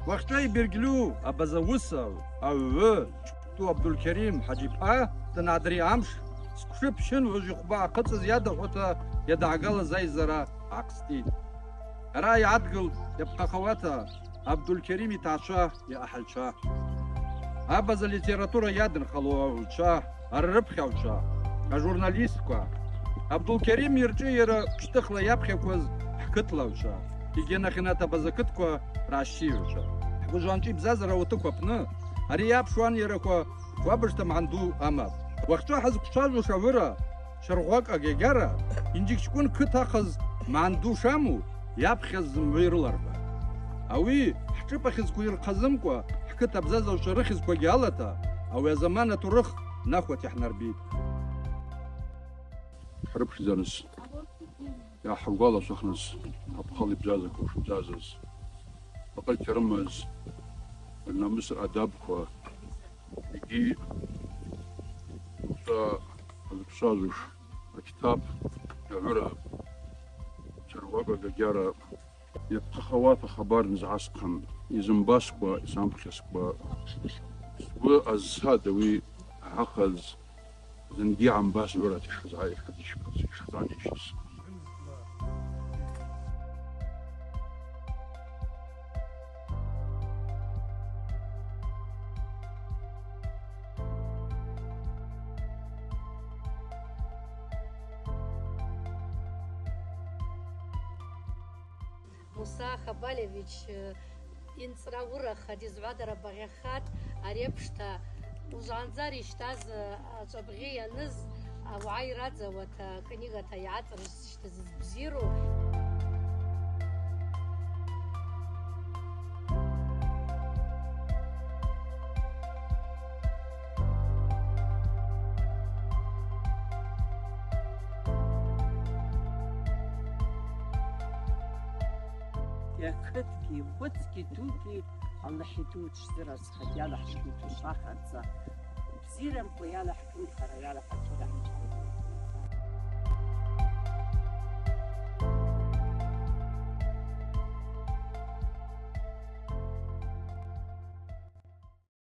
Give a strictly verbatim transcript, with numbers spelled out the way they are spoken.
Уахьчӏва йбергьльу абаза уысагӏв, агӏвгӏвы Чквтӏу Абдулкерим Хӏаджи-пхӏа данадри амш, сквшы пщынгӏвыжв йхвба ахъыцӏыз йадахвата йадагӏагалыз айззара гӏахъститӏ. Араъа йгӏадгылтӏ йапхъахауата Абдулкерим йтагӏчва, йаахӏыльчва. Абаза литература йадынхалу агӏвгӏвчва, аррыпхьагӏвчва, ажурналистква. Абдулкерим йырчӏвы йара пщтыхла йапхьакваз хӏкытлагӏвчва, йгьи анахьанат абаза кытква ращийыгӏвчва. Хӏгвыжванчӏви бзазара утыкв апны ари йапш уанйараква хуабыжта магӏны ду амапӏ. Уахьчӏва хӏызквшвазуш ауыра Чаргъвакӏа Гьагьара, Гьинджикчкӏвын кыт ахъаз магӏны ду шаму, йапхьаз зымгӏва йрылархӏватӏ. Ауи хӏшӏыпӏа хьызква йырхъазымкӏва, хӏкыт абзазагӏвчва рыхьызквагьи алата, ауи азаман атурых нахвата йхӏнарбитӏ. Хӏрыпшдзарныс, йгӏахӏгвалашвахныс, апхъала йбзазаквуш бзазаз, акъыль тырмыз, рнамыс, ръадабква, йгьи уахьчӏва хӏызквшвазуш акитаб, агӏвыра Чаргъвакӏа Гьагьара йапхъахауата хабар нызгӏасхъан, йзымбаскӏва, йсампхьаскӏва, сгвы аззатӏ ауи агӏахъаз, зынгьи гьамбас гӏвырата йшгӏайхыз, йшгӏанищыз. Муса Хабалевич, э, йынцӏра уырахатӏ, йызгӏвадара багъьахатӏ, ари апшта уыжвгьандза йщтаз, э, ачӏабгъи йаныз, ауагӏа йрадзауата книгата йгӏацӏыржьтыз бзиру. Йа кытгьи, хвыцгьи, дугьи, Аллахӏ йду тшзыразхатӏ, йалахӏ шкӏуту швахатдза. Бзирамкӏва йалахӏ гвымхара, йалахӏ атурыхӏ.